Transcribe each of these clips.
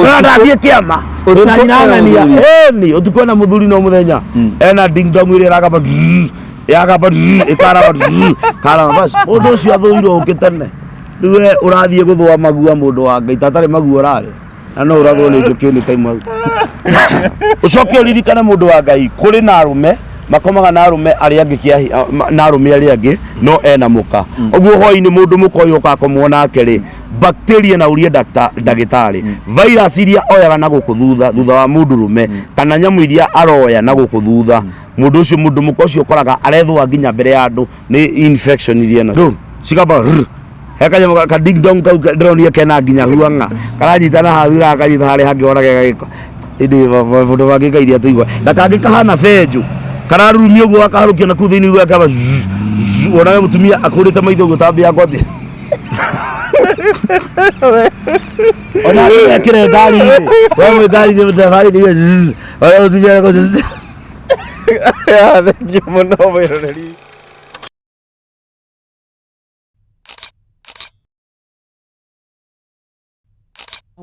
Ona ndathiĩ kĩama Ũtukũ na nyina ena ng'ania mũthuri. ĩni ũtukũ ena mũthuri no mũthenya ena ding dong ĩrĩa ĩragamba drrr, yagamba drrr, ĩkaraba drrr, karaba bas mũndũ ũcio athũirwo ũkĩ tene rĩu we ũrathiĩ gũthũa magua mũndũ wa Ngai tatarĩ magua ũrarĩa na no ũrathwo nĩ njũkĩ nĩ time hau ũcoke ũririkane mũndũ wa Ngai kũrĩ na arũme makomaga na arũme arĩa angĩ na arũme arĩa angĩ no ena mũka ũguo hwainĩ mũndũ mũka ũyũ ũkakomwo nake rĩ bacteria na ũrie ndagĩtarĩ virus iria oyaga na gũkũ thutha thutha wa mũndũrũme kana nyamũ iria aroya na gũkũ thutha mũndũ ũcio mũndũ mũka ũcio ũkoraga arethũa nginya mbere ya andũ nĩ infection iria ena Rũ, cikamba rrr. He kanyamũ ka ding dong kau ndĩronire kena nginya huang'a karanyita na haha thutha gakanyita harĩa hangĩ ona ke gagĩko ĩndĩ maũndũ mangĩ ngai iria tũigua na kangĩ kahana benjũ kararurumia ũguo gakaharũkio na kũu thĩinĩ ũguo gakaba zzz, zzz, wonaga mũtumia akũrĩte maitho ũguo ta mbĩa ngwati ona ekĩre ngari-inĩ we mwĩ ngari-inĩ mũtabarĩte zzz, ona mũtumia arekwo zzz. Thengiũ mũno mwĩroreri.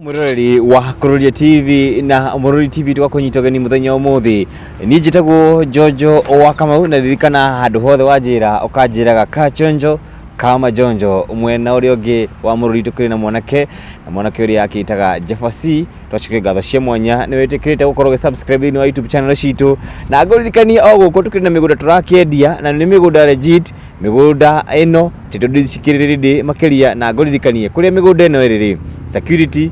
Mwĩroreri wa Kururia TV na Mũrũri TV tũgakũnyita ũgeni mũthenya ũmũthĩ. Niĩ njĩtagwo Jojo wa Kamau na ririkana handũ hothe wanjĩra ũkanjĩraga kachonjo kama jonjo. Mwena ũrĩa ũngĩ wa Mũrũri tũkĩrĩ na mwanake na mwanake ũrĩa akĩĩtaga Jefferson. Twacokia ngatho cia mwanya nĩ wĩtĩkĩrĩte gũkorwo ũgĩ subscribe thĩinĩ wa YouTube channel citũ na ngũririkanie o gũkũ tũkĩrĩ na mĩgũnda tũrakĩendia na nĩ mĩgũnda legit. Mĩgũnda ĩno title deeds cikĩrĩ ready makĩria na ngũririkanie kũrĩa mĩgũnda ĩno ĩrĩ rĩ, security,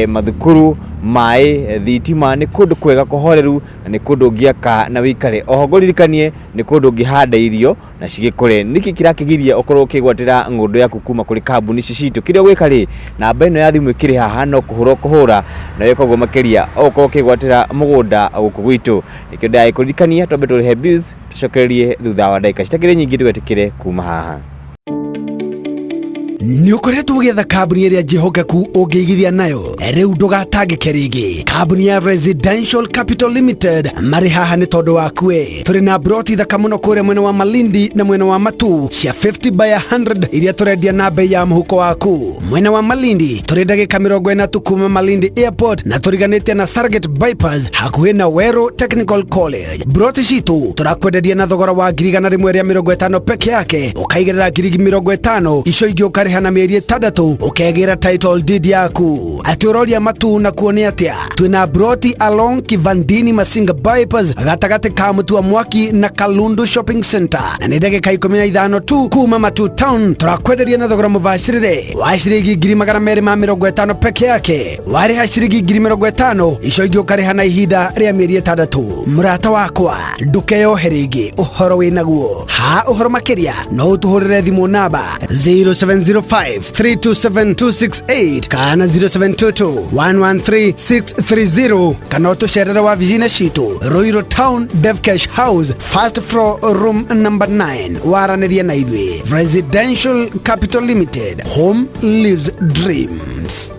mathukuru, maĩ, thitima, nĩ kũndũ kwega kũhoreru na nĩ kũndũ ũngĩaka na wĩikare. Oho ngũririkanie nĩ kũndũ ũngĩhanda irio na cigĩkũre. Nĩkĩ kĩrakĩgiria ũkorwo ũkĩgwatĩra ng'ũndũ yaku kuma kũrĩ kambuni ici citũ? Kĩrĩa ũgwĩka rĩ, namba ĩno ya thimũ ĩkĩrĩ haha no kũhũra ũkũhũra na weka ũguo makĩria ũgũkorwo ũkĩgwatĩra mũgũnda gũkũ gwitũ. Nĩkĩo ndĩragĩkũririkania twambe tũrĩhe bills tũcokererie thutha wa ndagĩka citakĩrĩ nyingĩ tũgetĩkĩre kuma haha. Nĩ ũkoretwo ũgĩetha kambuni ĩrĩa njĩhokeku ũngĩigithia nayo rĩu ndũgatangĩke rĩngĩ. Kambuni ya Residential Capital Limited marĩ haha nĩ tondũ waku we. Tũrĩ na broti thaka mũno kũrĩa mwena wa Malindi na mwena wa Matu cia 50 by 100 iria tũrendia na bei ya mũhuko waku. Mwena wa Malindi tũrĩ ndagĩka 40 tu kuma Malindi Airport na tũriganĩtie na Sarget Bypass hakuhĩ na Weru Technical College. Broti citũ tũrakwenderia na thogora wa 150,000 peke yake, ũkaigĩrĩra 50,000 icio ingĩ ũkarĩha na mĩeri 6 ũkegĩra title deed yaku. Atĩ ũroria Matu na kuo nĩ atĩa? Twĩna broti along Kivandini Masinga Bypass gatagatĩ ka Mũtua Mwaki na Kalundu Shopping Center na nĩ ndagĩka 15 tu kuma Matu Town. Tũrakwenderia na thogora mũbacĩrĩre wa ciringi 250,000 peke yake. Warĩha ciringi 50,000 icio ingĩ ũkarĩha na ihinda rĩa mĩeri 6. Mũrata wakwa ndũkeyohe rĩngĩ ũhoro wĩ naguo. Ha ũhoro makĩria no ũtũhũrĩre thimũ namba 0705 327 268 kana 0722 113 630 kana ũtũcerere wabici-inĩ citũ Ruiru Town Devcash House first floor room number 9. Waranĩrie na ithuĩ. Residential Capital Limited, home lives dreams.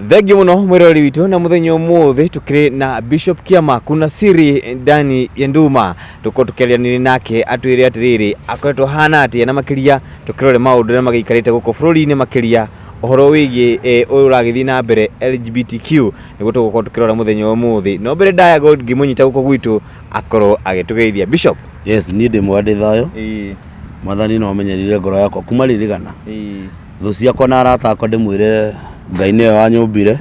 Thengiũ mũno mwĩroreri witũ na mũthenya ũmũthĩ tũkĩrĩ na Bishop Kĩama kuna siri ndani ya nduma tũkorwo tũkĩaranĩria nake atwĩre atĩrĩrĩ akoretwo hana atĩa na makĩria tũkĩrore maũndũ marĩa magĩikarĩte gũkũ bũrũri-inĩ makĩria ũhoro wĩgiĩ ũyũ ũragĩthiĩ na mbere LGBTQ nĩguo tũgũkorwo tũkĩrora mũthenya ũmũthĩ no mbere ndaya ngĩmũnyita gũkũ gwitũ akorwo agĩtũgeithia Bishop. Yes, niĩ ndĩ mwega ndĩ thayũ. Mwathani no amenyerire ngoro yakwa kuma ririgana. Thũ ciakwa na arata akwa ndĩmwĩre Ngai nĩwe wanyũmbire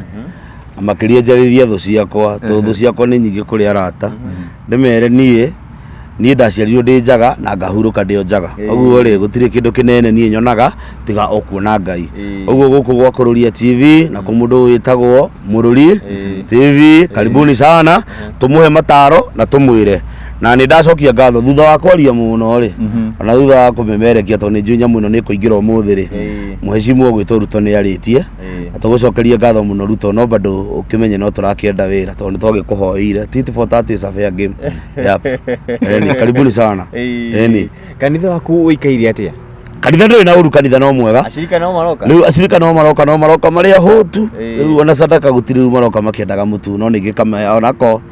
na makĩria njarĩrie thũ ciakwa tondũ thũ ciakwa nĩ nyingĩ kũrĩ arata ndĩmere niĩ niĩ ndaciarirwo ndĩ njaga na ngahurũka ndĩ o njaga ũguo rĩ gũtirĩ kĩndũ kĩnene niĩ nyonaga tiga o kuona Ngai ũguo gũkũ gwa Kũrũria TV na kũ mũndũ wĩtagwo Mũrũri TV karibuni sana tũmũhe mataro na tũmwĩre na nĩ ndacokia ngatho thutha wa kwaria mũno rĩ ona thutha wa kũmemerekia tondũ nĩ njũĩ nyamũ ĩno nĩ ĩkũingĩra ũmũthĩ rĩ mũhecimwo ũgwĩtwo Ruto nĩ arĩtie na tũgũcokerie ngatho mũno Ruto no bado ũkĩmenye no tũrakĩenda wĩra tondũ nĩ twagĩkũhoeire tit for tat is a fair game. Yep. Eni, karibuni sana. Eni. Kanitha waku ũikaire atĩa? Kanitha ndũrĩ na ũru, kanitha no mwega. Acirika no maroka? Rĩu acirika no maroka, no maroka marĩ ahũtu. Rĩu ona sadaka gũtirĩ, rĩu maroka makĩendaga mũtu, no ningĩ kame onako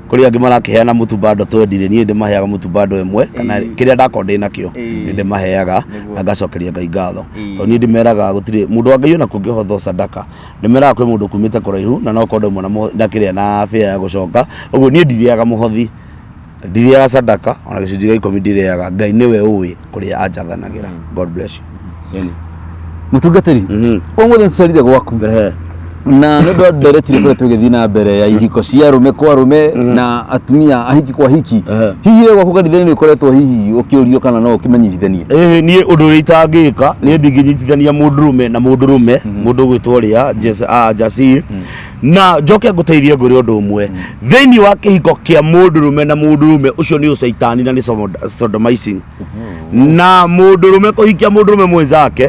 Kũrĩ angĩ marakĩheana mũtu bando twendire, niĩ ndĩmaheaga mũtu bando ĩmwe kana kĩrĩa ndakorwo ndĩ nakĩo nĩ ndĩmaheaga na ngacokeria Ngai ngatho. Tondũ niĩ ndĩmeraga gũtirĩ mũndũ wa Ngai ona kũngĩhothwo sadaka, ndĩmeraga kwĩ mũndũ kumĩte kũraihu na no korwo ndauma na kĩrĩa na bĩa ya gũcoka. Ũguo niĩ ndirĩaga mũhothi, ndirĩaga sadaka ona gĩcunjĩ gĩa ikũmi ndirĩaga. Ngai nĩwe ũĩ kũrĩa anjathanagĩra. God bless you. Ĩni. Mũtungatĩri, ũmũthĩ nĩtũcerire gwaku na nĩ ũndũ wa nderetire kũrĩa tũgĩthiĩ na mbere ya ihiko cia arũme kwa arũme na atumia ahiki kwa hiki. Hihi we gwaku kanitha-inĩ nĩ ũkoretwo hihi ũkĩũrio kana no ũkĩmenyithanie? Ĩĩ, niĩ ũndũ ũrĩa itangĩka, niĩ ndingĩnyitithania mũndũrũme na mũndũrũme, mũndũ ũgwĩtwo ũrĩa Jasir, na njoke ngũteithie ngwĩre ũndũ ũmwe. Thĩinĩ wa kĩhiko kĩa mũndũrũme na mũndũrũme, ũcio nĩ ũcaitani na nĩ sodomizing. Na mũndũrũme kũhikia mũndũrũme mwenzake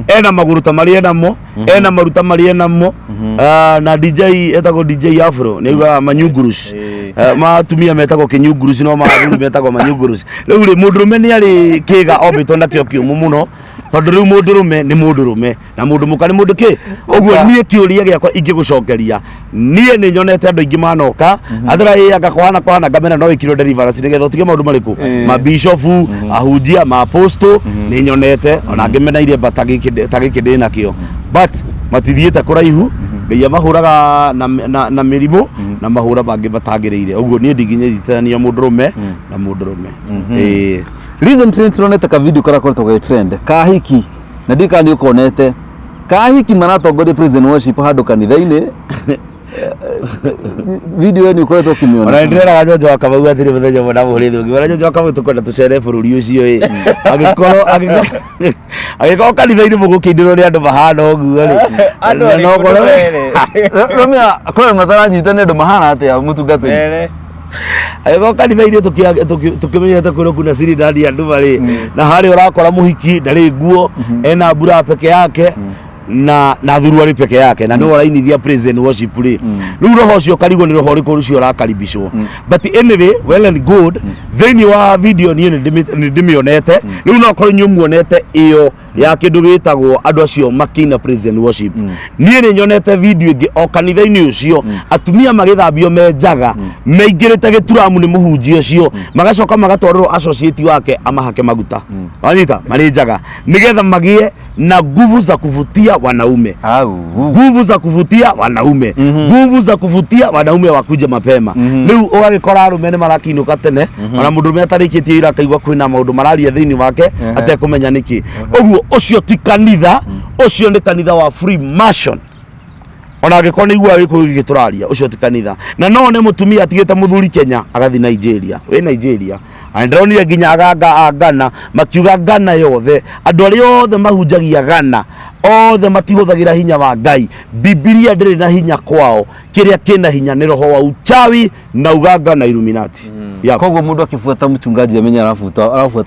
ena magũrũ ta marĩa enamo, ena maruta marĩa enamo. Ah, na DJ etagwo DJ Afro nĩ augaga manyunguruci. Eh, matumia metagwo kĩnyunguruci no mathuri metagwo manyunguruci. Rĩu rĩ, mũndũrũme nĩ arĩ kĩga ombĩtwo nakĩo kĩũmũ mũno, tondũ rĩu mũndũrũme nĩ mũndũrũme na mũndũ mũka nĩ mũndũ kĩ. Ũguo niĩ kĩũria gĩakwa ingĩgũcokeria, niĩ nĩ nyonete andũ aingĩ manoka athera ĩ anga kũhana kũhana, ngamera no wĩkirwo deliverance nĩgetha ũtige maũndũ marĩkũ mabishofu, ahunjia, maaposto. Nĩ nyonete ona angĩ mena iremba ta gĩkĩ ndĩ nakĩo, but matithiĩte kũraihu. Ngai amahũraga na mĩrimũ na mahũra mangĩ matagĩrĩire. Ũguo niĩ ndingĩnyitithania mũndũrũme na mũndũrũme. Ĩĩ. Recently nĩtũronete ka video karakoretwo gagĩ trend ka hiki, na ndiũĩ kana nĩ ũkonete, ka hiki maratongoria praise and worship handũ kanitha-inĩ. Video ĩyo nĩ ũkoretwo ũkĩmĩona? Ona ndĩreraga Njonjo wa Kamau atĩrĩ, mũthenya ũmwe ndamũhũrĩte ngĩmwĩra, "Njonjo wa Kamau, tũkwenda tũcere bũrũri ũcio ĩ, angĩkorwo kanitha-inĩ mũgũkĩinĩrwo nĩ andũ mahana ũguo rĩ, Andũ na no arĩkũ korwo- ndũrere? Romia, kũrĩ mataranyita nĩ andũ mahana atĩa, mũtungatĩri? Angĩkorwo kanitha-inĩ tũkĩmenyete kwĩrwo kuna siri ndani ya nduma rĩ, na harĩa ũrakora mũhiki ndarĩ nguo, ena mbura peke yake na thuruarĩ peke yake, na nĩwe ũrainithia praise and worship rĩ, rĩu roho ũcio ũkarigwo nĩ roho ũrĩkũ ũcio ũrakaribicwo. But anyway, well and good, thĩinĩ wa video niĩ nĩ ndĩmĩonete. Rĩu no korwo inyuĩ muonete ĩyo ya kĩndũ gĩtagwo andũ acio makĩina praise and worship, niĩ nĩ nyonete video ĩngĩ o kanitha-inĩ ũcio, atumia magĩthambio me njaga, meingĩrĩte gĩturamu nĩ mũhunjia ũcio, magacoka magatwarĩrwo associate wake amahake maguta, wanyita, marĩ njaga, nĩgetha magĩe na nguvu za kuvutia wanaume. Au. Nguvu za kuvutia wanaume, nguvu za kuvutia wanaume wakuje mapema. Rĩu ũgagĩkora arũme nĩ marakiinũka tene, ona mũndũrũme atarĩkĩtie ira akaigua kwĩna maũndũ mararia thĩinĩ wake atekũmenya nĩkĩ. Ũguo ũcio ti kanitha, ũcio nĩ kanitha wa Freemason. Ona angĩkorwo nĩ iguaga gĩkũyũ gĩkĩ tũraria, ũcio ti kanitha. Na no one mũtumia atigĩte mũthuri Kenya agathiĩ Nigeria, wĩ Nigeria. Na ndĩronire nginya aganga a Ghana makiuga Ghana yothe, andũ arĩa othe mahunjagia Ghana othe matihũthagĩra hinya wa Ngai. Bibilia ndĩrĩ na hinya kwao, kĩrĩa kĩna hinya nĩ roho wa uchawi na uganga na Illuminati. Yeah. Koguo mũndũ akĩbuata mchungaji amenye arabuata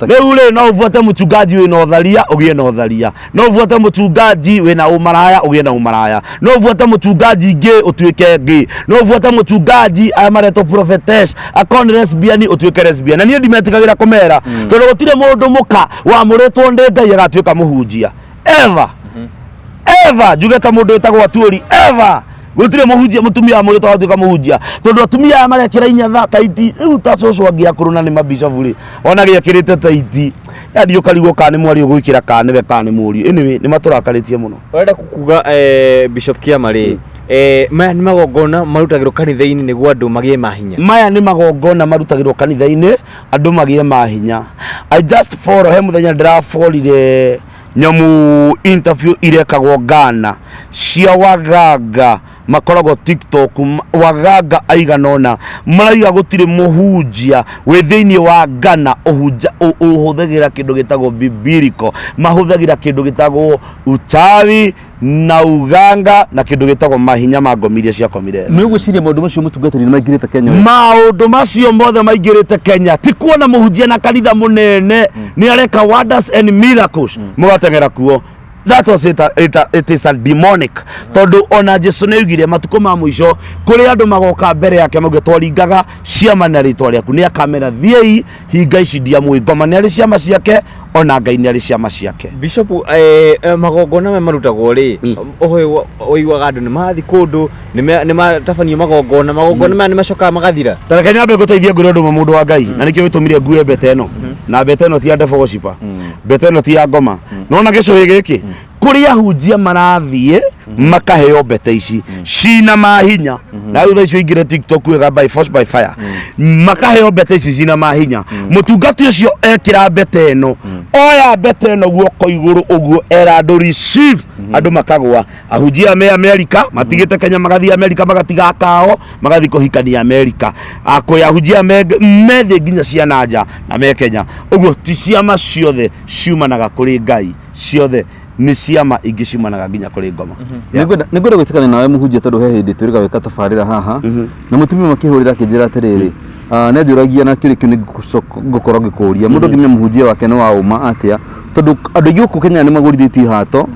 Rĩu rĩ, no ũbuate mũchungaji wĩna ũtharia ũgĩe na ũtharia, no ũbuate mũchungaji wĩna ũmaraya ũgĩe na ũmaraya, no ũbuate mũchungaji ngĩ ũtuĩke ngĩ, no ũbuate mũchungaji aya maretwo prophetess akorwo nĩ lesbian ũtuĩke lesbian. Na niĩ ndimetigagĩra kũmera, tondũ gũtirĩ mũndũ mũka wamũrĩtwo nĩ Ngai agatuĩka mũhunjia ever ever. Njuge ta mũndũ wĩtagwo Atuũri, ever gũtirĩ mũhunjia mũtumia wamũrĩtwo agatuĩka mũhunjia, tondũ atumia aya marekĩra inyatha taiti rĩu ta cũcũ angĩ akũrũ na nĩ mabishofu rĩ, ona gĩekĩrĩte taiti yani ũkarigwo kana nĩ mwario ũgwĩkĩra kana nĩwe kana nĩ mũriũ. Anyway, nĩ matũrakarĩtie mũno. Ũrenda kuga Bishop Kiama rĩ, maya nĩ magongona marutagĩrwo kanitha-inĩ nĩguo andũ magĩe mahinya? Maya nĩ magongona marutagĩrwo kanitha-inĩ andũ magĩe mahinya. I just follow, he mũthenya ndĩraborire nyamu interview irekagwo Ghana cia waganga makoragwo TikTok, waganga aigana ũna maraiga gũtirĩ mũhunjia wĩ thĩinĩ wa Ghana ũhunja ũhũthagĩra kĩndũ gĩtagwo biblical, mahũthagĩra kĩndũ gĩtagwo uchawi na uganga na kĩndũ gĩtagwo mahinya ma ngomi iria ciakomire thĩ. Nĩ ũgwĩciria maũndũ macio, mũtungatĩri, nĩ maingĩrĩte Kenya? Maũndũ macio mothe maingĩrĩte Kenya. Ti kuona mũhunjia na kanitha mũnene nĩ areka wonders and miracles mũgateng'era kuo. That was it, it is a demonic, tondũ ona Jesu nĩ oigire matukũ ma mũico kũrĩ andũ magoka mbere yake mauge, "Twaringaga ciama na rĩtwa rĩaku." Nĩ akamera, "Thiĩi, hinga ici ndiamũĩ." Ngoma nĩ arĩ ciama ciake Ona Ngai nĩ arĩ ciama ciake. Bishop, magongona maya marutagwo rĩ, ũiguaga andũ nĩ mathiĩ kũndũ, nĩ matabanio magongona, magongona maya nĩ macokaga magathira. Ta reke nyambe ngũteithie ngwĩre ũndũ ũmwe, mũndũ wa Ngai, na nĩkĩo gĩtũmire ngue mbete ĩno. Na mbete ĩno ti ya devil worshiper, mbete ĩno ti ya ngoma. Nona gĩcũhĩ gĩkĩ, kũrĩ ahunjia marathiĩ makaheo mbete ici cina mahinya, na rĩu thaa icio ingĩre TikTok wega by force by fire, makaheo mbete ici cina mahinya. Mũtungati ũcio ekĩra mbete ĩno, oya mbete ĩno guoko igũrũ ũguo, era andũ receive, andũ makagwa. Ahunjia me Amerika matigĩte Kenya, magathiĩ Amerika, magatiga kao, magathiĩ kũhikania Amerika. Akwĩ ahunjia methĩ nginya ciana nja na me Kenya ũguo. Ti ciama ciothe ciumanaga kũrĩ Ngai ciothe, nĩ ciama ingĩ ciumanaga nginya kũrĩ ngoma. Nĩngwenda gwĩtĩkania nawe, mũhunjia, tondũ he hĩndĩ twĩrĩga gwĩka tabarĩra haha na mũtumia makĩhũrĩra akĩnjĩra atĩrĩrĩ, nĩ anjũragia na kĩũria kĩu nĩ ngũkorwo ngĩkũria, mũndũ angĩmenya mũhunjia wake nĩ wa ũma atĩa? Tondũ andũ aingĩ gũkũ Kenya nĩ magũrithĩtio ihato.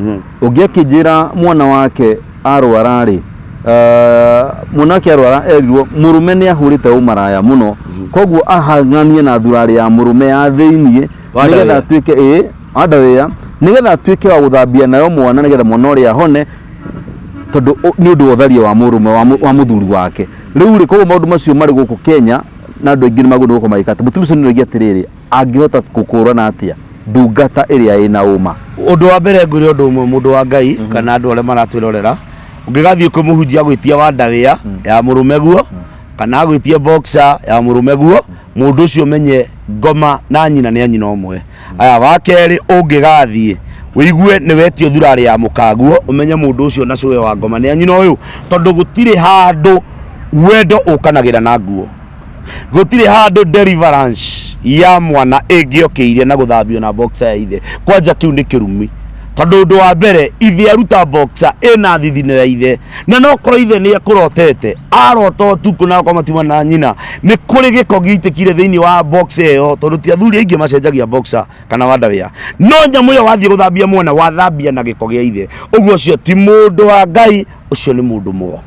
Ũngĩ akĩnjĩra mwana wake arwara rĩ, mwana wake arwara erirwo mũrũme nĩ ahũrĩte ũmaraya mũno, koguo ahang'anie na thurarĩ ya mũrũme ya thĩiniĩ nĩgetha atuĩke ĩ andawĩa, nĩgetha atuĩke wa gũthambia nayo mwana, nĩgetha mwana ũrĩa ahone, tondũ nĩ ũndũ wa ũtharia wa mũrũme wa mũthuri wake. Rĩu rĩ, koguo maũndũ macio marĩ gũkũ Kenya na andũ aingĩ nĩ magũrũ gũkorwo magĩka atĩ mũtumia ũcio nĩ oigia atĩrĩrĩ, angĩhota gũkũrana atĩa ndungata ĩrĩa ĩna ũma? Ũndũ wa mbere, ngwĩre ũndũ ũmwe, mũndũ wa Ngai, kana andũ arĩa maratwĩrorera, ũngĩgathiĩ kwĩ mũhunjia gwĩtia wandawĩa ya mũrũme guo, kana agwĩtie boxer ya mũrũme guo, mũndũ ũcio menye ngoma na nyina nĩ a nyina ũmwe. Aya, wa kerĩ, ũngĩgathiĩ wĩigue nĩ wetio thurarĩ ya mũkaguo, ũmenye mũndũ ũcio na cũwe wa ngoma nĩ a nyina ũyũ, tondũ gũtirĩ handũ wendo ũkanagĩra na nguo, gũtirĩ handũ deliverance ya mwana ĩngĩokĩire na gũthambio na boxer ya ithe. Kwanja kĩu nĩ kĩrumi, tondũ ũndũ wa mbere, ithe aruta boxer ĩna thithino ya ithe, na no korwo ithe nĩ ekũrotete, arota ũtukũ na akorwo matima na nyina, nĩ kũrĩ gĩko gĩitĩkire thĩinĩ wa boxer ĩyo, tondũ ti athuri aingĩ macenjagia boxer kana wandawĩa. No nyamũ ĩyo wathiĩ gũthambia mwana, wathambia na gĩko gĩa ithe. Ũguo ũcio ti mũndũ wa Ngai, ũcio nĩ mũndũ mũgo.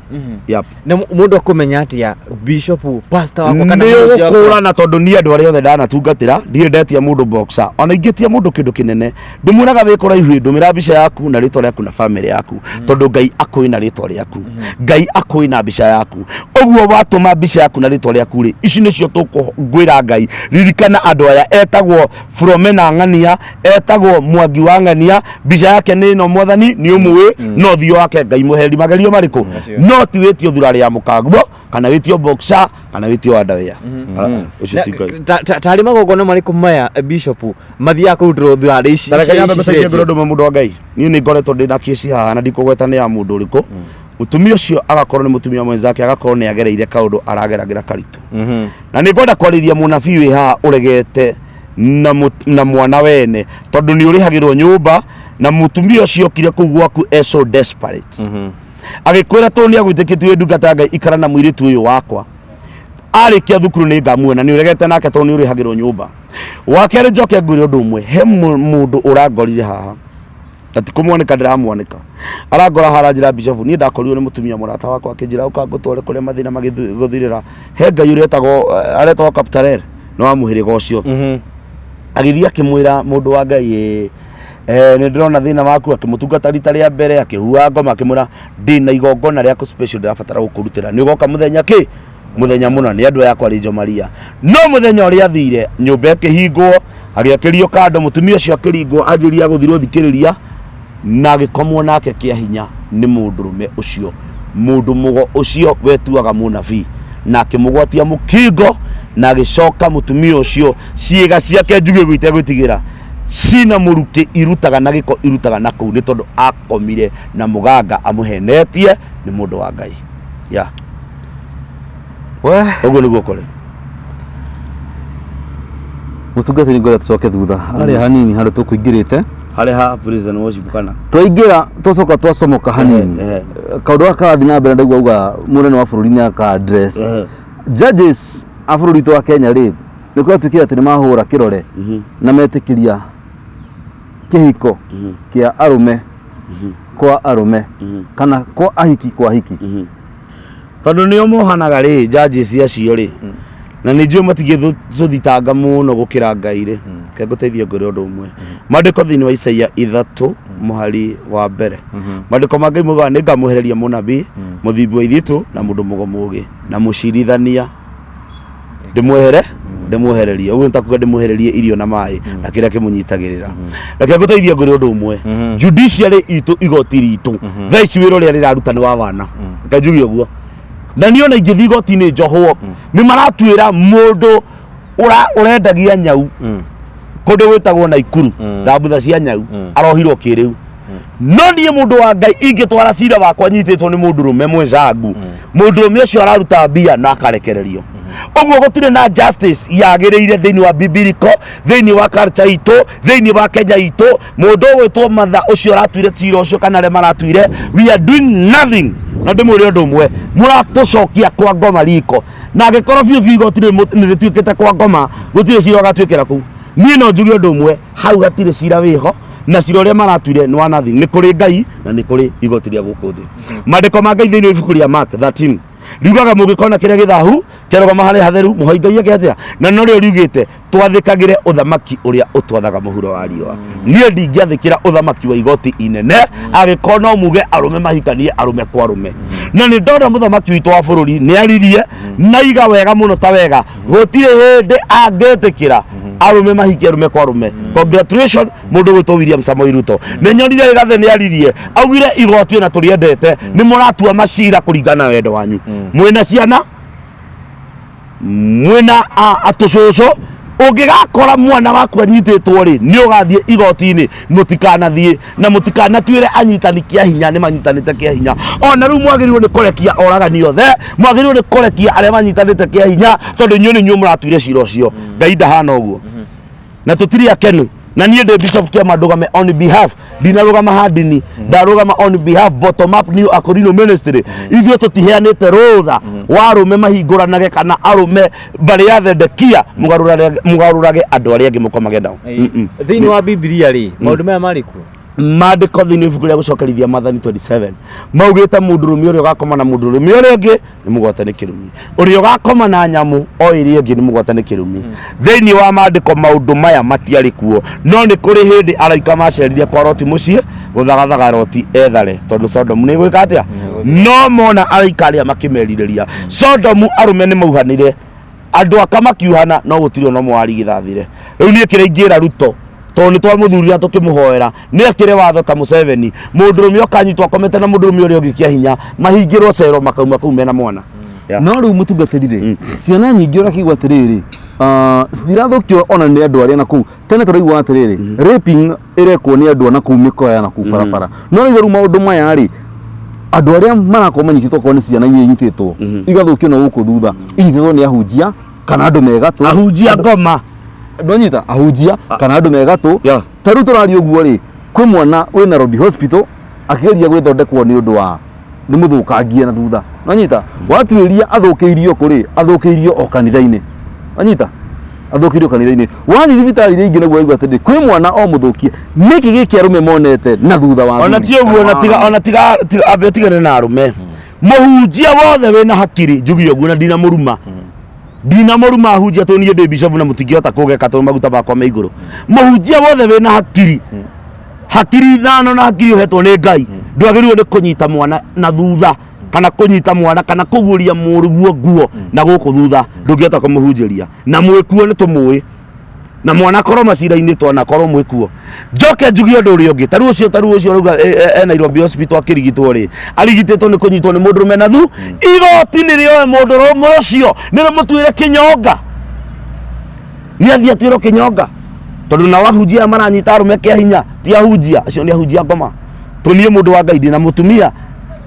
Yep. Na mũndũ akũmenya atĩa, bishop, pastor wakwa kana Nĩ mũhunjia wakwa? ũgũkũrana, tondũ niĩ andũ arĩa othe ndanatungatĩra, ndirĩ ndetia mũndũ boxer, ona ingĩtia mũndũ kĩndũ kĩnene, ndĩmwĩraga wĩ kũraihu, ndũmĩra mbica yaku na rĩtwa rĩaku na famĩlĩ yaku, tondũ Ngai akũĩ na rĩtwa rĩaku, Ngai akũĩ na mbica yaku. Ũguo watũma mbica yaku na rĩtwa rĩaku rĩ, ici nĩcio tũkũngwĩra Ngai, ririkana andũ aya, etagwo Fromena Ng'ania, etagwo Mwangi wa Ng'ania, mbica yake nĩ ĩno, Mwathani nĩ ũmũĩ, no thiũ wake Ngai mũheri magerio marĩkũ, no ti wĩtio thurarĩ ya mũkaguo, kana wĩtio boxer, kana wĩtio underwear. Ah, ah, ũcio ti Ngai. Tarĩ magongona marĩkũ maya, bishop, mathiaga kũrutĩrwo thurarĩ ici? Tareke ici nyambe ici ngũteithie ciretio? ngwĩre ũndũ ũmwe, mũndũ wa Ngai. Niĩ nĩ ngoretwo ndĩ na kĩci haha na ndikũgweta nĩ ya mũndũ ũrĩkũ. Mũtumia ũcio agakorwo nĩ mũtumia mwenzake, agakorwo nĩ agereire kaũndũ arageragĩra karitũ, na nĩ ngwenda kwarĩria mũnabii wĩ haha ũregete na mwana wene, tondũ nĩ ũrĩhagĩrwo nyũmba, na mũtumia ũcio okire kũu gwaku e so desperate, agĩkwĩra tondũ nĩ agwĩtĩkĩtie wĩ ndungata ya Ngai, ikara na mũirĩtu ũyũ wakwa, arĩkia thukuru nĩ ngamuona. Nĩ ũregete nake tondũ nĩ ũrĩhagĩrwo nyũmba. Wa kerĩ, njoke ngwĩre ũndũ ũmwe, he mũndũ ũrangorire haha na ti kũmwanĩka ndĩramwanĩka, arangora haha aranjĩra, "Bishop, niĩ ndakorirwo nĩ mũtumia mũrata wakwa akĩnjĩra ũka ngũtware kũrĩa mathĩna magĩgũthirĩra, he Ngai ũrĩa etagwo, aretagwo Kaptarel, nĩ wa mũhĩrĩga ũcio." Agĩthiĩ akĩmwĩra, "Mũndũ wa Ngai, ĩ, nĩ ndĩrona thĩna waku." Akĩmũtungata rita rĩa mbere, akĩhua ngoma, akĩmwĩra, "Ndĩna igongona rĩaku special ndĩrabatara gũkũrutĩra, nĩ ũgoka mũthenya kĩ mũthenya mũna?" Nĩ andũ aya kwarĩ Maria, no mũthenya ũrĩa athire, nyũmba ĩkĩhingwo, agĩakĩrio kando, mũtumia ũcio akĩringwo, anjĩria gũthirwo thikĩrĩria, na agĩkomwo nake kĩa hinya nĩ mũndũrũme ũcio, mũndũ mũgo ũcio wetuaga mũnabii, na akĩmũgwatia mũkingo, na agĩcoka mũtumia ũcio ciĩga ciake njuge ũguo itegwĩtigĩra cina mũrukĩ, irutaga na gĩko, irutaga na kũu, nĩ tondũ akomire na mũganga amũhenetie nĩ mũndũ wa Ngai ya. We. Ũguo nĩguo kũrĩ. Mũtungatĩri, ngwenda tũcoke thutha harĩa hanini harĩa tũkũingĩrĩte. Harĩa ha praise and worship kana? Twaingĩra, twacoka twacomoka hanini. Kaũndũ gaka karathiĩ na mbere, ndaigua auga mũnene wa bũrũri nĩ aka address judges a bũrũri witũ wa Kenya rĩ, nĩ kũratuĩkire atĩ nĩ mahũra kĩrore na metĩkĩria kĩhiko kĩa arũme kwa arũme kana kwa ahiki kwa ahiki. Tondũ nĩo mohanaga rĩ, judges acio rĩ, na nĩ njũĩ matingĩtũthitanga mũno gũkĩra Ngai rĩ. Reke ngũteithie ngwĩre ũndũ ũmwe. Maandĩko thĩinĩ wa Isaia 3 mũhari wa mbere. Maandĩko ma Ngai maugaga nĩngamwehereria mũnabii, mũthimbi wa ithitũ na mũndũ mũgo mũũgĩ na mũcirithania ndĩmwehere ndĩmwehererie. Ũguo nĩ ta kuga ndĩmwehererie irio na maĩ na kĩrĩa kĩmũnyitagĩrĩra. Reke ngũteithie ngwĩre ũndũ ũmwe. Judiciary itũ, igoti ritũ thaa ici wĩra ũrĩa rĩraruta nĩ wa wana. Reke njuge ũguo. Na niĩ ona ingĩthiĩ igoti-inĩ njohwo, nĩ maratuĩra mũndũ ũrendagia nyau kũndũ gwĩtagwo Naikuru, thambutha cia nyau, arohirwo kĩrĩu. No niĩ mũndũ wa Ngai ingĩtwara cira wakwa nyitĩtwo nĩ mũndũrũme mwenzangu, mũndũrũme ũcio araruta mbia na akarekererio. Ũguo gũtirĩ na justice yagĩrĩire thĩinĩ wa biblical, thĩinĩ wa culture itũ, thĩinĩ wa Kenya itũ. Mũndũ ũgwĩtwo Martha ũcio ũratuire cira ũcio kana arĩa maratuire, we are doing nothing. Na ndĩmwĩre ũndũ ũmwe, mũratũcokia kwa ngoma riko. Na angĩkorwo biũ biũ igoti nĩ rĩtuĩkĩte kwa ngoma, gũtirĩ cira ũgatuĩkĩra kũu. Niĩ no njuge ũndũ ũmwe, hau hatirĩ cira wĩho, na cira ũrĩa maratuire nĩ wa nothing. Nĩ kũrĩ Ngai na nĩ kũrĩ igoti rĩa gũkũ thĩ. Maandĩko ma Ngai thĩinĩ wa ibuku rĩa Mark 13 riugaga mũngĩkona kĩrĩa gĩthahu kĩarũgama harĩa hatheru mũhoi Ngai eke atĩa? Na norĩo riugĩte twathĩkagĩre ũthamaki ũrĩa ũtwathaga mũhuro wa riũa. Niĩ ndingĩathĩkĩra ũthamaki wa igoti inene angĩkorwo no muge arũme mahikanie arũme kwa arũme. Na nĩ ndona mũthamaki witũ wa bũrũri nĩ aririe na iga wega mũno ta wega, gũtirĩ hĩndĩ angĩtĩkĩra arũme mahikie arũme kwa arũme. Congratulations mũndũ gwĩtwo William Samoei Ruto. Nĩ nyonire Rigathĩ nĩ aririe augire igoti ona tũrĩendete nĩ mũratua macira kũringana na wendo wanyu. Mwĩna ciana, mwĩna atũcũcũ, ũngĩgakora mwana waku anyitĩtwo rĩ, nĩ ũgathiĩ igoti-inĩ. Mũtikanathiĩ na mũtikanatuĩre anyitani kĩa hinya, nĩ manyitanĩte kĩa hinya. Ona rĩu mwagĩrĩirwo nĩ kũrekia oragani othe, mwagĩrĩirwo nĩ kũrekia arĩa manyitanĩte kĩa hinya, tondũ inyuĩ nĩ inyuĩ mũratuire cira ũcio. Ngai ndahana ũguo. Na tũtirĩ akenu. Na niĩ ndĩ Bishop Kĩama ndũgame on behalf, ndinarũgama ha ndini, ndarũgama on behalf bottom up New Akorino Ministry. Ithuĩ tũtiheanĩte rũtha wa arũme mahingũranage kana arũme mbarĩ ya Thedekia mũgarũrage andũ arĩa angĩ mũkomage nao. Thĩinĩ wa Bibilia rĩ, maũndũ maya marĩ kuo? Maandĩko thĩinĩ wa ibuku rĩa gũcokerithia Maathani 27 maugĩte mũndũrũme ũrĩa ũgakoma na mũndũrũme ũrĩa ũngĩ nĩ mũgwate nĩ kĩrumi, ũrĩa ũgakoma na nyamũ o ĩrĩa ĩngĩ nĩ mũgwate nĩ kĩrumi. Thĩinĩ wa maandĩko maũndũ maya matiarĩ kuo, no nĩ kũrĩ hĩndĩ araika macerire kwa Loti mũciĩ gũthagathaga Loti ethare, tondũ Sodomu nĩ gwĩka atĩa? No mona araika arĩa makĩmerirĩria Sodomu, arũme nĩ mauhanire, andũ aka makiuhana, no gũtirĩ ona ũmwe warigithathire. Rĩu niĩ kĩrĩa ingĩra Ruto, tondũ nĩ twamũthurire tũkĩmũhoera, nĩ ekĩre watho ta Museveni, mũndũrũme ũkanyitwo akomete na mũndũrũme ũrĩa ũngĩ kĩa hinya, mahingĩrwo cero makauma kũu mena mwana. No rĩu mũtungatĩri rĩ, ciana nyingĩ ũrakĩigua atĩrĩrĩ, citirathũkio ona nĩ andũ arĩa na kũu tene tũraigua atĩrĩrĩ, raping ĩrekwo nĩ andũ a na kũu mĩkoa ya na kũu barabara. No rĩu rĩu maũndũ maya rĩ, andũ arĩa marakorwo manyitĩtwo okorwo nĩ ciana iria inyitĩtwo igathũkio na gũkũ thutha, inyitĩtwo nĩ ahunjia kana andũ me gatũ. Ahunjia ngoma. Ndwanyita ahunjia kana andũ me gatũ. Ta rĩu tũraria ũguo rĩ, kwĩ mwana wĩ Nairobi Hospital akĩgeria gwĩthondekwo nĩ ũndũ wa nĩ mũthũkangie na thutha. Nwanyita watuĩria athũkĩirio kũ rĩ, athũkĩirio o kanitha-inĩ. Nwanyita athũkĩirio kanitha-inĩ. Wathiĩ thibitarĩ iria ingĩ naguo waigua atĩrĩrĩ, kwĩ mwana o mũthũkie. Nĩkĩ gĩkĩ arũme monete na thutha wa Ona athuri? ti ũguo, ona tiga, ona tiga, tiga, ambe ũtigane na arũme. Mũhunjia wothe wĩna hakiri, njuge ũguo na ndinamũruma. Ndinamũruma ahunjia tondũ niĩ ndĩ bishop na mũtingĩhota kũgeka tondũ maguta makwa me igũrũ. Mũhunjia wothe wĩna hakiri, hakiri ithano na hakiri ũhetwo nĩ Ngai, ndwagĩrĩirwo nĩ kũnyita mwana na thutha kana kũnyita mwana kana kũguũria mũrũguo nguo na gũkũ thutha, ndũngĩhota kũmũhunjĩria. Na mwĩkuo nĩ tũmũĩ, na mwana akorwo macira-inĩ twanakorwo mwĩkuo. Njoke njuge ũndũ ũrĩa ũngĩ, tarĩu ũcio, tarĩu ũcio ũrauga, e Nairobi Hospital akĩrigitwo rĩ, arigitĩtwo nĩ kũnyitwo nĩ mũndũrũme na thu, igoti nĩ rĩoe mũndũrũme ũcio nĩ rĩmũtuĩre kĩnyonga, nĩ athiĩ atuĩrwo kĩnyonga, tondũ nao ahunjia aya maranyita arũme kĩa hinya ti ahunjia, acio nĩ ahunjia ngoma. Tũniĩ mũndũ wa Ngai, ndĩna mũtumia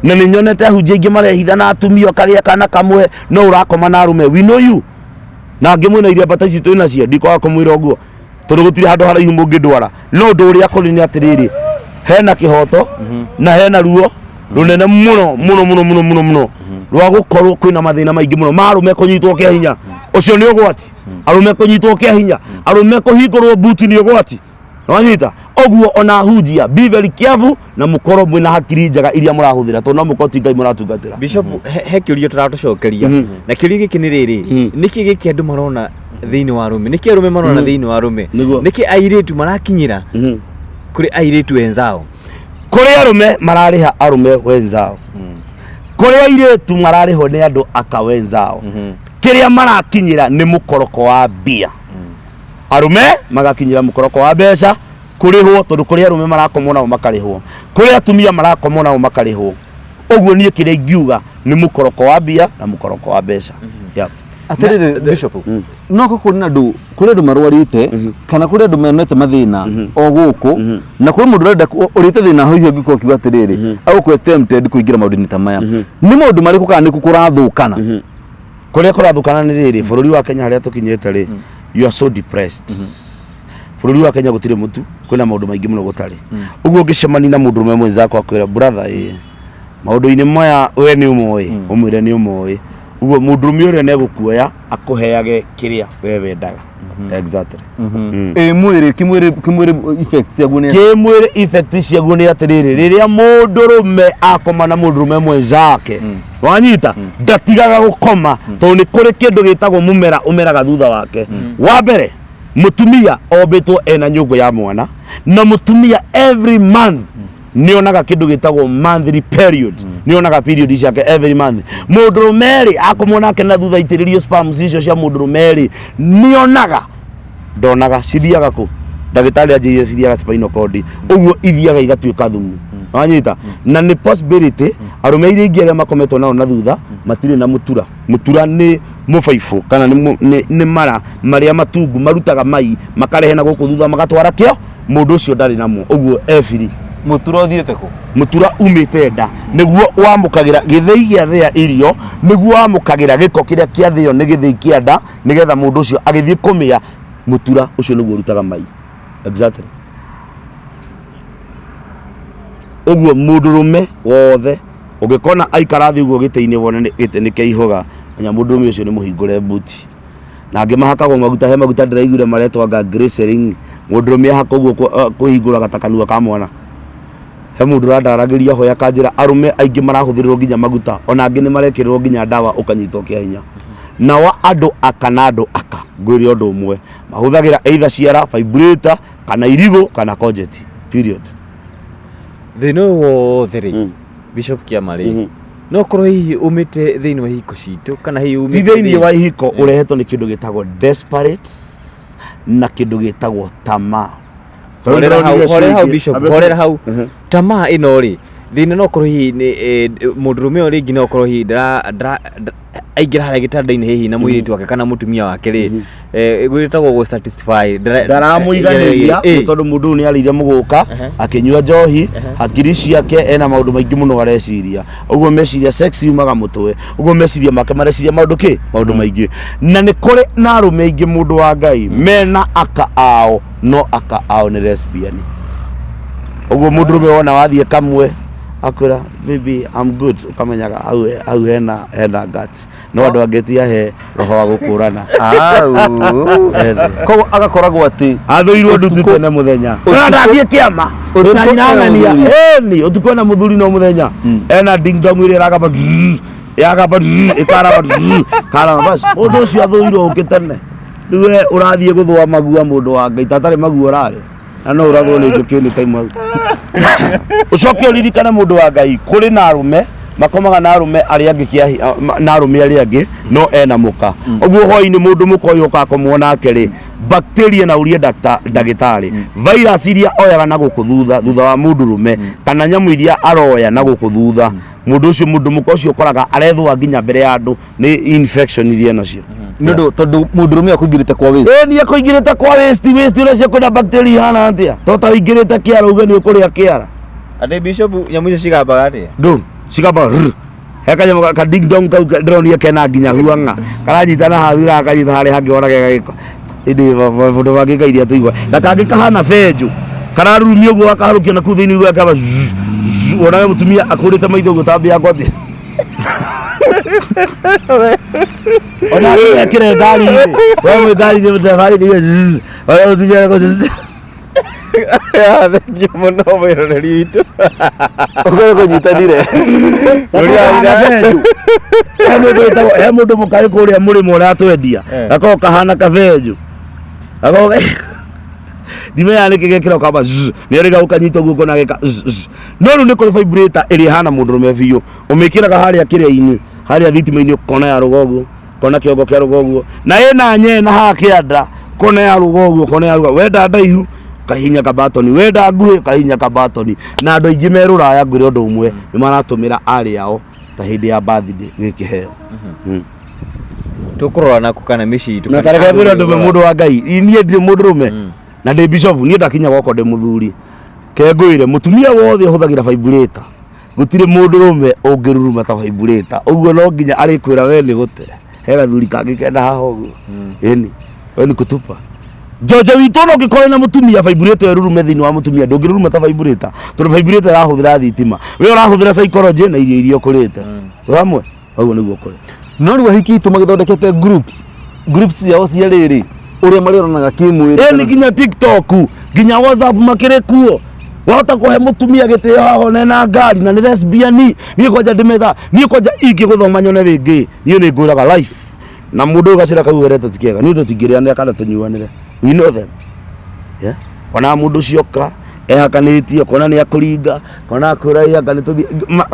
na nĩ nyonete ahunjia aingĩ marehitha na atumia, ũkagĩa kana kamwe no ũrakoma na arũme, we know you. Na angĩ mwĩna iria mbata ici twĩ nacio, ndikwaga kũmwĩra ũguo tondũ gũtirĩ handũ haraihu mũngĩndwara. No ũndũ ũrĩa kũrĩ nĩ atĩrĩrĩ, hena kĩhoto na hena ruo rũnene mũno mũno mũno mũno mũno mũno rwa gũkorwo kwĩna mathĩna maingĩ mũno ma arũme kũnyitwo kĩa hinya. Ũcio nĩ ũgwati. Arũme kũnyitwo kĩa hinya, arũme kũhingũrwo buti nĩ ũgwati. Nwanyita ũguo ona ahunjia, be very careful na mũkorwo mwĩna hakiri njega iria mũrahũthĩra, tondũ no mũkorwo ti Ngai mũratungatĩra. Bishop, he kĩũria tũratũcokeria, na kĩũria gĩkĩ nĩ rĩrĩ, nĩkĩ gĩkĩ andũ marona Thĩinĩ wa arũme, nĩkĩ arũme marona thĩinĩ wa arũme? Nĩguo. Nĩkĩ airĩtu marakinyĩra kũrĩ airĩtu enzao? Kũrĩ arũme mararĩha arũme wenzao, kũrĩ airĩtu mararĩhwo nĩ andũ aka wenzao. Kĩrĩa marakinyĩra nĩ mũkoroko wa mbia. Arũme magakinyĩra mũkoroko wa mbeca kũrĩhwo, tondũ kũrĩ arũme marakomwo nao makarĩhwo, kũrĩ atumia marakomwo nao makarĩhwo. Ũguo niĩ kĩrĩa ingiuga nĩ mũkoroko wa mbia na mũkoroko wa mbeca. Yep. Atĩrĩrĩ Bishop, no ko kũrĩ na andũ, kũrĩ andũ marwarĩte kana kũrĩ andũ menete mathĩna o gũkũ, na kũrĩ mũndũ ũrenda ũrĩte thĩna hihi ũngĩkorwo ũkiuga atĩrĩrĩ, agũkorwo tempted kũingĩra maũndũ-inĩ ta maya, nĩ maũndũ marĩkũ kana nĩkũ kũrathũkana? Kũrĩa kũrathũkana nĩ rĩrĩ, bũrũri wa Kenya harĩa tũkinyĩte rĩ, you are so depressed. Bũrũri wa Kenya gũtirĩ mũtu, kwĩna maũndũ maingĩ mũno gũtarĩ. Ũguo ũngĩcemania na mũndũrũme mwenzako akwĩra, "Brother, ĩ maũndũ-inĩ maya we nĩ ũmoĩ?" Ũmwĩre nĩ ũmoĩ. Ũguo mũndũrũme ũrĩa nĩegũkuoya akũheage kĩrĩa we wendaga. Exactly. Ĩ mwĩrĩ, kĩmwĩrĩ effects ciaguo nĩ Kĩmwĩrĩ effect ciaguo nĩ atĩrĩrĩ, rĩrĩa mũndũrũme akoma na mũndũrũme mwenzake, wanyita, ndatigaga gũkoma, tondũ nĩ kũrĩ kĩndũ gĩtagwo mũmera ũmeraga thutha wake. Wa mbere, mũtumia ombĩtwo ena nyũngũ ya mwana, na mũtumia every month nĩonaga kĩndũ gĩtagwo monthly period, nĩonaga period ciake every month. Mũndũrũme rĩ, akomwo nake na thutha itĩrĩrio sperms icio cia mũndũrũme rĩ, nĩonaga ndonaga cithiaga kũ? Ndagĩtarĩ anjĩrire cithiaga spinal cord. Ũguo ithiaga igatuĩka thumu, wanyita? Na nĩ possibility arũme iria ingĩ arĩa makometwo nao na thutha matirĩ na mũtura. Mũtura nĩ mũbaibũ kana nĩ mara marĩa matungu marutaga mai makarehe na gũkũ thutha magatwara kĩo. Mũndũ ũcio ndarĩ namo, ũguo ebiri. Mũtura ũthiĩte kũ? Mũtura umĩte nda, nĩguo wamũkagĩra gĩthĩi gĩathĩa irio, nĩguo wamũkagĩra gĩko kĩrĩa kĩathĩo nĩ gĩthĩi kĩa nda, nĩgetha mũndũ ũcio agĩthiĩ kũmĩa, mũtura ũcio nĩguo ũrutaga mai. Exactly. Ũguo mũndũrũme wothe ũngĩkona aikara thĩ ũguo gĩtĩ-inĩ, wone gĩtĩ nĩ kĩaihũga, menya mũndũrũme ũcio nĩ mũhingũre mbuti. Na angĩ mahakagwo maguta, he maguta ndĩraiguire maretwo anga glycerin. Mũndũrũme ahaka ũguo kũhingũraga ta kanua ka mwana. He mũndũ ũrandaragĩria hoya kanjĩra arũme aingĩ marahũthĩrĩrwo nginya maguta, ona angĩ nĩ marekĩrĩrwo nginya ndawa ũkanyitwo kĩa hinya. Nao andũ aka na andũ aka ngwĩre ũndũ ũmwe, mahũthagĩra either ciara, vibrator, kana irigũ, kana courgette, period. Thĩna ũyũ wothe rĩ, Bishop Kĩama rĩ, no korwo hihi umĩte thĩinĩ wa ihiko citũ kana hihi Ti umĩte thĩinĩ wa ihiko, ũrehetwo nĩ kĩndũ gĩtagwo desperate na kĩndũ gĩtagwo tamaa. Horera hau, horera hau Bishop, horera hau. Tamaa ĩno rĩ, thĩna no korwo hihi nĩ mũndũrũme ũyũ rĩngĩ no korwo hihi ndara aingĩra harĩa gĩtanda-inĩ hihi na mũirĩtu wake kana mũtumia wake rĩ, gwĩtagwo gũ satisfy. Ndaramũiganĩria nĩ tondũ mũndũ ũyũ nĩ arĩire mũgũka, akĩnyua njohi, hakiri ciake ena maũndũ maingĩ mũno areciria. Ũguo meciria, sex yumaga mũtwe, ũguo meciria make mareciria maũndũ kĩ maũndũ maingĩ. Na nĩ kũrĩ na arũme aingĩ, mũndũ wa Ngai, mena aka ao, no aka ao nĩ lesbian. Ũguo mũndũrũme wona wathiĩ kamwe akwĩra, "Baby, I'm good," ũkamenyaga hau hena guts. No andũ angĩ ti ahe roho wa gũkũrana. Au. Koguo agakoragwo atĩ athũirwo ndutu tene mũthenya ona ndathiĩ kĩama Ũtukũ na ena ng'ania. Ĩni ũtukũ ena mũthuri, no mũthenya ena ding dong ĩrĩa ĩragamba drrrr, yagamba drrrr, ĩkaraba drrrr, karaba bas. Mũndũ ũcio athũirwo ũkĩ tene. Rĩu we ũrathiĩ gũthũa magua, mũndũ wa Ngai, tatarĩ magua ũrarĩa, na no ũrathwo nĩ njũkĩ nĩ time hau. Ũcoke ũririkane, mũndũ wa Ngai, kũrĩ na arũme makomaga na arũme arĩa angĩ na arũme arĩa angĩ, no ena mũka. Ũguo hwainĩ mũndũ mũka ũyũ ũkakomwo nake rĩ, bacteria, na ũrie ndagĩtarĩ, virus iria oyaga na gũkũ thutha, thutha wa mũndũrũme, kana nyamũ iria aroya na gũkũ thutha, mũndũ ũcio, mũndũ mũka ũcio, ũkoraga arethũa nginya mbere ya andũ nĩ infection iria nacio. Nĩ ũndũ tondũ mũndũrũme akũingĩrĩte kwa waist. Ĩ niĩ kũingĩrĩte kwa waist, waist ũreciria kwĩna bacteria ihana atĩa? To ta ũingĩrĩte kĩara uge nĩ ũkũrĩa kĩara. Atĩ Bishop, nyamũ icio cigambaga atĩa? Ndũ cigamba rrr. He kanyamũ ka ding dong kau ndĩronire kena nginya huang'a karanyita na hathura, gakanyita harĩa hangĩ wona kega gĩko. Ĩndĩ maũndũ mangĩ kairia tũigua na kangĩ kahana benjũ kararurumia ũguo, gakaharũkia na kũu thĩinĩ ũguo, gakaba zzz, zzz, wonaga mũtumia akũrĩte maitho ũguo tambia ngwati ona akĩrekĩre ngari-inĩ, we mwĩ ngari-inĩ mũtabarĩire zzz, ona mũtumia arekwo zzz. Thengiũ mũno mwĩroreri witũ. Ũkorwo kũnyitanire. Kabenju. He mũndũ wĩtagwo- he mũndũ mũkarĩ kũrĩa mũrĩmo ũratwendia Eh. gakoragwo kahana kabenju gakoragwo ndimenya nĩkĩ gekĩra kamba zzz, nĩ erĩga ũkanyita guoko na geka zzz, zzz. No rĩu nĩ kũrĩ vibrator ĩrĩa ĩhana mũndũrũme biũ, ũmĩkĩraga harĩa kĩrĩa-inĩ, harĩa thitima-inĩ, ũkona ya rũga ũguo, ũkona kĩongo kĩa rũga ũguo, na ĩna nyee na haha kĩanda, ũkona ya rũga ũguo, ũkona ya rũga. Wenda ndaihu ũkahihinya kabatoni, wenda nguhĩ ũkahihinya kabatoni. Na andũ aingĩ me rũraya ngwĩre ũndũ ũmwe, nĩ maratũmĩra arĩ ao ta hĩndĩ ya birthday gĩkĩheo. Tũkũrora naku kana mĩciĩ itũ Na kana tareke ngwĩre andũ ũndũ ũmwe, mũndũ wa Ngai, niĩ ndirĩ mũndũrũme na ndĩ bishop, niĩ ndakinya gwakwa ndĩ mũthuri. Ke ngwĩre, mũtumia wothe ũhũthagĩra vibrator, gũtirĩ mũndũrũme ũngĩruruma ta vibrator. Ũguo no nginya arĩkwĩra we nĩ gũte. He gathuri kangĩ kenda haha ũguo. Ĩni, we nĩ kutupa. Njonjo witũ no ũngĩkorwo na mũtumia vibrator ĩrurume thĩinĩ wa mũtumia, ndũngĩruruma ta vibrator, tondũ vibrator ĩrahũthĩra thitima. We ũrahũthĩra psychology na irio iria ũkũrĩte. Twĩ hamwe? Ũguo nĩguo kũrĩ. No rĩu ahiki aitũ magĩthondekete groups groups ciao cia rĩrĩ ũrĩa marĩonanaga kĩmwĩrĩ. Ĩni nginya TikTok, nginya WhatsApp makĩrĩ kuo. Wahota kũhe mũtumia gĩtĩo haha ona ena ngari na nĩ lesbian. Niĩ kwanja ndĩmetha, niĩ kwanja ingĩgũthoma nyone wĩ gay, niĩ nĩ ngwĩraga life. Na mũndũ ũyũ gacĩra kau gerete ti kega, niĩ tũtingĩrĩanĩra kana tũnyuanĩre. We know them. Yeah. Ona mũndũ ũcio oka ehakanĩtie, ũkona nĩ akũringa, ũkona akwĩra ĩ anga nĩ tũthiĩ,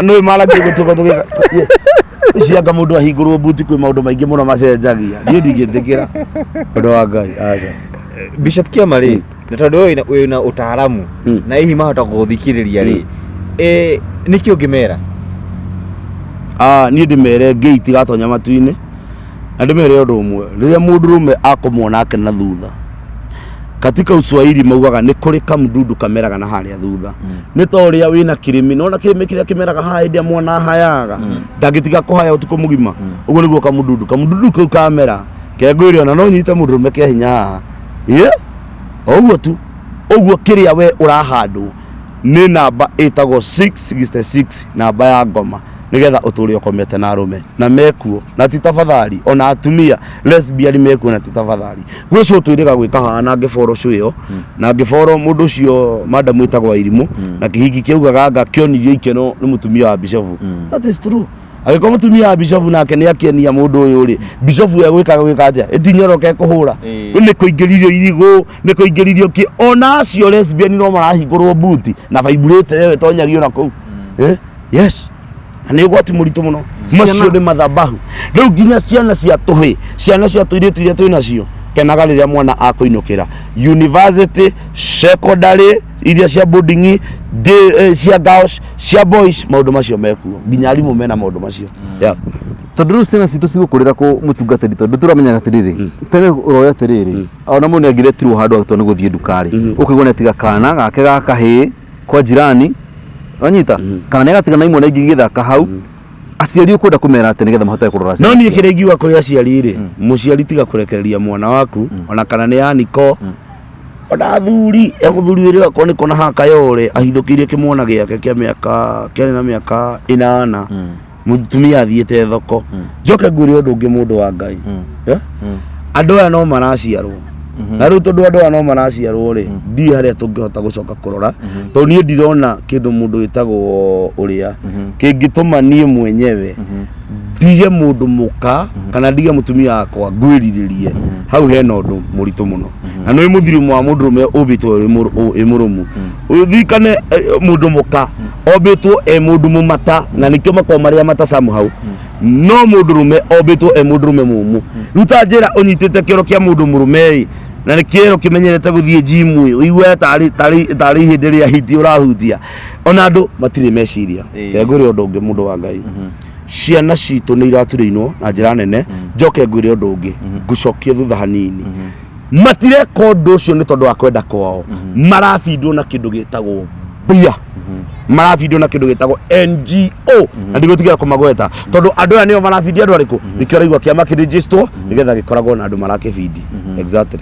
nĩ maragia ũguo tũkorwo tũgĩka. Ici anga mũndũ ahingũrwo mbuti kwĩ maũndũ maingĩ mũno macenjagia. Niĩ ndingĩtĩkĩra ũndũ wa Ngai, aca. Bishop Kĩama rĩ, na tondũ wĩ wĩna ũtaaramu na hihi mahota gũgũthikĩrĩria rĩ, nĩkĩ ũngĩmera? Ah, niĩ ndĩmere ngĩ itigatonya matu-inĩ, na ndĩmere ũndũ ũmwe, rĩrĩa mũndũrũme akomwo nake na thutha, katika uswahili maugaga nĩ kũrĩ kamdudu kameraga na harĩa thutha. Nĩ ta ũrĩa wĩna kĩrĩmĩ, nona kĩrĩmĩ kĩrĩa kĩmeraga haha hĩndĩ ĩrĩa mwana ahayaga, ndangĩtiga kũhaya ũtukũ mũgima. Ũguo nĩguo kamdudu, kamdudu kau kamera, kengwĩre ona no nyite mũndũrũme kĩa hinya haha. Ĩ, o ũguo tu. Ũguo kĩrĩa we ũrahandwo nĩ namba ĩtagwo 666, namba ya ngoma, nĩgetha ũtũre ũkomete na arũme na mekuo na ti tafadhali, ona atumia lesbian mekuo na ti tafadhali. Gwĩ cũ twĩrĩga gwĩka haha na ngĩboro cũ ĩyo, na ngĩboro mũndũ ũcio madam wĩtagwo Irimũ, na kĩhiki kĩaugaga anga kĩonirio ikeno nĩ mũtumia wa bishofu. That is true. Angĩkorwo mũtumia wa bishofu nake nĩ akenia mũndũ ũyũ rĩ, bishofu egwĩka gwĩka atĩa? Ĩtinyoroke kũhũra. Nĩ kũingĩririo irigũ, nĩ kũingĩririo kĩ, ona acio lesbian no marahingũrwo buti na vibrator ĩyo ĩtonyagio na kũu. Yes. Na nĩ ũgwati mũritũ mũno. Macio nĩ mathabahu. Rĩu nginya ciana cia tũhĩ, ciana cia tũirĩtu iria twĩ nacio, kenaga rĩrĩa mwana akũinũkĩra university, secondary, iria cia boarding, cia girls, cia boys, maũndũ macio mekuo. Nginya arimũ mena maũndũ macio. Yeah. Tondũ rĩu ciana citũ cigũkũrĩra kũ mũtungatĩri, tondũ tũramenya atĩrĩrĩ, tene ũroya atĩrĩrĩ, ona mũndũ nĩ angĩretirwo handũ agĩtua nĩ gũthiĩ nduka-rĩ, ũkaigua nĩ atiga kana gake ga kahĩĩ kwa jirani, wanyita, kana nĩ agatiga na imwana ingĩ igĩthaka hau. Aciari ũkwenda kũmera atĩ nĩgetha mahote kũrora ciana? No niĩ kĩrĩa ingiuga kũrĩ aciari rĩ, mũciari tiga kũrekereria mwana waku, ona kana nĩ aniko, ona athuri, e mũthuri wĩrĩ akorwo nĩ kona haha kayore ahithũkĩirie kĩmwana gĩake kĩa mĩaka kĩarĩ na mĩaka 8, mũtumia athiĩte thoko. Njoke ngwĩre ũndũ ũngĩ, mũndũ wa Ngai, andũ aya no maraciarwo, na rĩu tondũ andũ aya no maraciarwo rĩ, ndiĩ harĩa tũngĩhota gũcoka kũrora, tondũ niĩ ndirona kĩndũ mũndũ wĩtagwo ũrĩa kĩngĩtũma niĩ mwenyewe ndige mũndũ mũka kana ndige mũtumia wakwa ngwĩrirĩrie. Hau hena ũndũ mũritũ mũno, na nĩ mũthirumo wa mũndũrũme ũmbĩtwo wĩ mũrũmu. Ũririkane mũndũ mũka ombĩtwo e mũndũ mũmata, na nĩkĩo makoragwo marĩa mata somehow, no mũndũrũme ombĩtwo e mũndũrũme mũmũ. Rĩu ta njĩra ũnyitĩte kĩoro kĩa mũndũ mũrũme ĩ, na nĩ kĩero kĩmenyerete gũthiĩ gym ĩ, ũigue tarĩ ihĩndĩ rĩa hiti ũrahutia. Ona andũ matirĩ meciria. Reke ngwĩre ũndũ ũngĩ, mũndũ wa Ngai, ciana citũ nĩ iraturĩinwo na njĩra nene. Njoke ngwĩre ũndũ ũngĩ, ngũcokie thutha hanini. Matireka ũndũ ũcio nĩ tondũ wa kwenda kwao, marabindwo na kĩndũ gĩtagwo mbia, marabindwo na kĩndũ gĩtagwo NGO, na ndigũtigĩra kũmagweta tondũ andũ aya nĩo marabindia andũ arĩkũ. Nĩkĩo ũraigua kĩama kĩrĩnjĩstwo nĩgetha gĩkoragwo na andũ marakĩbindi. Exactly.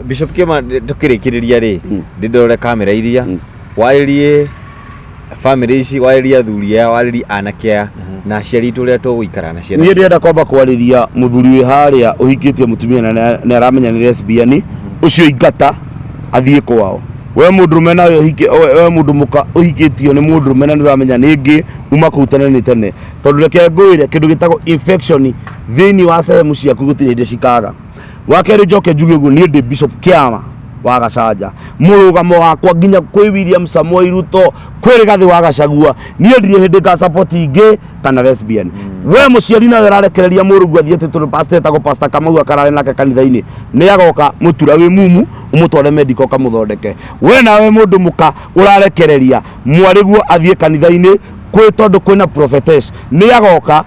Bishop Kĩama, tũkĩrĩkĩrĩria rĩ, ndĩndorore kamera iria warĩrie family ici, warĩrie athuri aya, warĩrie anake aya na aciari itũ ũrĩa tũgũikara na ciana. Niĩ ndĩrenda kwamba kwarĩria mũthuri wĩ harĩa ũhikĩtie mũtumia na nĩ aramenya nĩ lesbian, ũcio ingata athiĩ kwao. We mũndũrũme nawe ũhike, we mũndũ mũka ũhikĩtio nĩ mũndũrũme na nĩ ũramenya nĩ ngĩ, uma kũu tene nĩ tene, tondũ reke ngwĩre kĩndũ gĩtagwo infection thĩinĩ wa sehemu ciaku gũtirĩ hĩndĩ cikaga. Wa kerĩ, njoke njuge ũguo, niĩ ndĩ bishop kĩama wa Gacanja, mũrũgamo wakwa nginya kwĩ William Samoei Ruto, kwĩ Rigathĩ wa Gachagua, niĩ ndirĩ hĩndĩ nga support gay kana lesbian. We mũciari nawe ũrarekereria mũrũguo athiĩ atĩ tondũ pastor etagwo Pastor Kamau akarare nake kanitha-inĩ, nĩ agoka mũtura wĩ mumu ũmũtware medical ũkamũthondeke. We nawe mũndũ mũka ũrarekereria mwarĩguo athiĩ kanitha-inĩ kwĩ tondũ kwĩna prophetess, nĩ agoka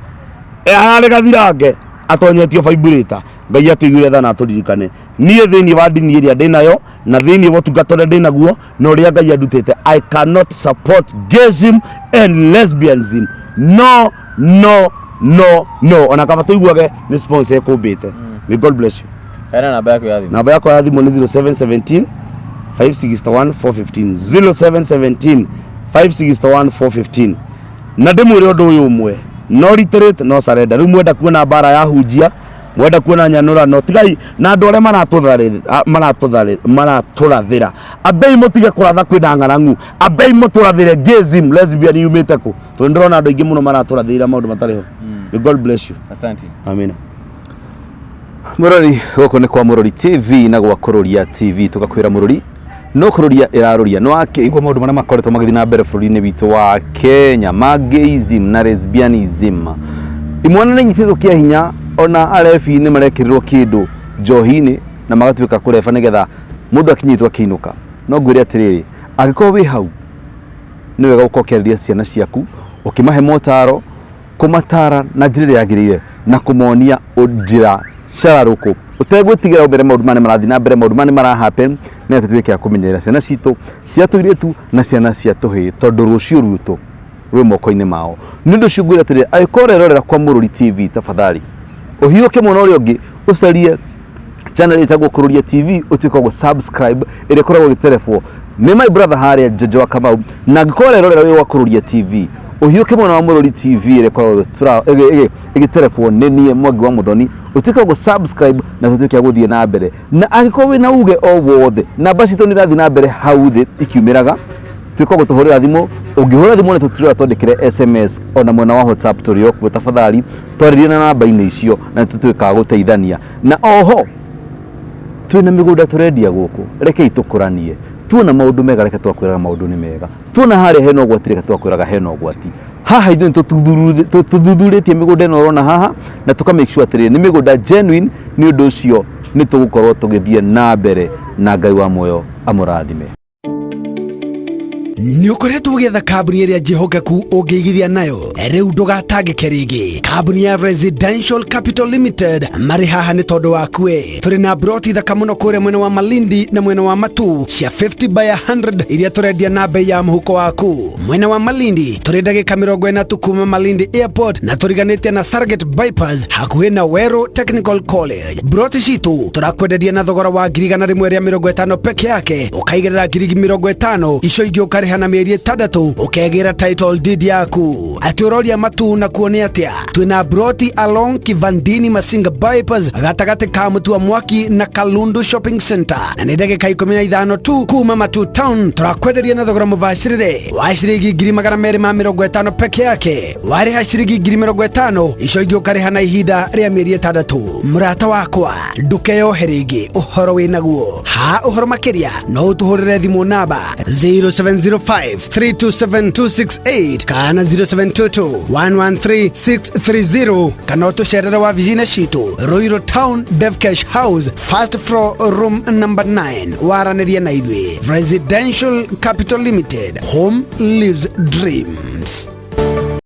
ararĩ gathirange atonyetio vibrator. Ngai atũiguĩre tha na atũririkane. Niĩ thĩinĩ wa ndini ĩrĩa ndĩnayo na thĩinĩ wa ũtungata ũrĩa ndĩnaguo na ũrĩa Ngai andutĩte, I cannot support gayism and lesbianism. No, no, no, no. Ona kaba tũiguage nĩ sponsor ĩkũmbĩte. May God bless you. Heana namba yaku ya thimũ. Namba yakwa ya thimũ nĩ 0717 561 415, 0717 561 415. Na ndĩmwĩre ũndũ ũyũ ũmwe, no retreat, no surrender. Rĩu mwenda kuona mbara ya hunjia, mwenda kuona nyanũrano, tigai na andũ arĩa maratũrathĩra. Ambei mũtige kũratha kwĩna ng'arangu, ambei mũtũrathĩre gayism, lesbian yumĩte kũ, tondũ ndĩrona andũ aingĩ mũno maratũrathĩra maũndũ matarĩ ho. May God bless you. Asante. Amina. Mũrori, gũkũ nĩ kwa Mũrori TV na gwa Kũrũria TV, tũgakwĩra mũrori no kũrũria ĩrarũria. No akĩigua maũndũ marĩa makoretwo magĩthiĩ na mbere bũrũri-inĩ witũ wa Kenya ma gayism na lesbianism. Imwana nĩ inyitĩtwo kĩa hinya, ona arebi nĩ marekĩrĩrwo kĩndũ njohi-inĩ na magatuĩka kũreba nĩgetha mũndũ akinyĩtwo akĩinũka. No ngwĩre atĩrĩrĩ, angĩkorwo wĩ hau nĩ wega gũkorwo ũkĩarĩria ciana ciaku, ũkĩmahe motaro, kũmatara na njĩra ĩrĩa yagĩrĩire na kũmonia njĩra cararũkũ, ũtegwĩtigĩra ũmere maũndũ maya nĩ marathiĩ na mbere, maũndũ maya nĩ mara happen, nĩ atĩ tuĩke a kũmenyerera ciana citũ cia tũirĩtu na ciana cia tũhĩĩ, tondũ rũciũ rwitũ rwĩ moko-inĩ mao. Nĩ ũndũ ũcio ngwĩra atĩrĩrĩ, angĩkorwo ũrerorera kwa Mũrũri TV, tafadhali ũhiũke mwena ũrĩa ũngĩ, ũcarie channel ĩtagwo Kũrũria TV, ũtuĩke wa subscribe, ĩrĩa ĩkoragwo ĩgĩterebwo nĩ my brother harĩa Jojo wa Kamau. Na angĩkorwo ũrerorera wĩ wa Kũrũria TV, ũhiũke mwena wa Mũrũri TV ĩrĩa ĩkoragwo ĩgĩterebwo nĩ niĩ Mwangi wa Mũthoni, ũtuĩke wa subscribe na tũtuĩke a gũthiĩ na mbere. Na angĩkorwo wĩna uge o wothe, namba citũ nĩ irathiĩ na mbere hau thĩ ikiumĩraga, tuĩka gũtũhũrĩra thimũ. Ũngĩhũra thimũ nĩ tũtirora, twandĩkĩre SMS, ona mwena wa WhatsApp tũrĩ o kuo. Tafadhali twarĩrie na namba-inĩ icio na nĩtũtuĩkaga gũteithania. Na oho twĩna mĩgũnda tũrendia gũkũ, rekei tũkũranie. Tuona maũndũ mega, reke twakwĩraga maũndũ nĩ mega. Tuona harĩa hena ũgwati, reke twakwĩraga hena ũgwati. Haha ithuĩ nĩ tũthuthurĩtie mĩgũnda ĩno ũrona haha na tũka make sure atĩrĩrĩ nĩ mĩgũnda genuine. Nĩ ũndũ ũcio nĩ tũgũkorwo tũgĩthiĩ na mbere, na Ngai wa muoyo amũrathime. Nĩ ũkoretwo ũgĩetha kambuni ĩrĩa njĩhokeku ũngĩigithia nayo, rĩu ndũgatangĩke rĩngĩ. Kambuni ya Residential Capital Limited marĩ haha nĩ tondũ waku we. Tũrĩ na broti thaka mũno kũrĩa mwena wa Malindi na mwena wa Matu cia 50 by 100 iria tũrendia na bei ya mũhuko waku. Mwena wa Malindi tũrĩ ndagĩka 40 tu kuma Malindi Airport na tũriganĩtie na Stargate Bypass hakuhĩ na Weru Technical College. Broti citũ tũrakwenderia na thogora wa 150,000 peke yake, ũkaigĩrĩra 50,000, icio ingĩ ũkarĩha na mĩeri 6, ũkegĩra title deed yaku. Atĩ ũroria Matu na kuo nĩ atĩa? Twĩna broti along Kivandini Masinga Bypass gatagatĩ ka Mũtua Mwaki na Kalundu Shopping Center na nĩ ndagĩka 15 tu kuma Matu Town. Tũrakwenderia na thogora mũbacĩrĩre wa ciringi 250,000 peke yake. Warĩha ciringi 50,000, icio ingĩ ũkarĩha na ihinda rĩa mĩeri 6. Mũrata wakwa, ndũkeyohe rĩngĩ, ũhoro wĩnaguo ha. Ũhoro makĩria no ũtũhũrĩre thimũ namba 0705 327 268 kana 0722 113 630, kana ũtũcerere wabici-inĩ citũ Ruiru Town, Devcash House, first floor, room number 9. Waranĩrie na ithuĩ. Residential Capital Limited, home lives dreams.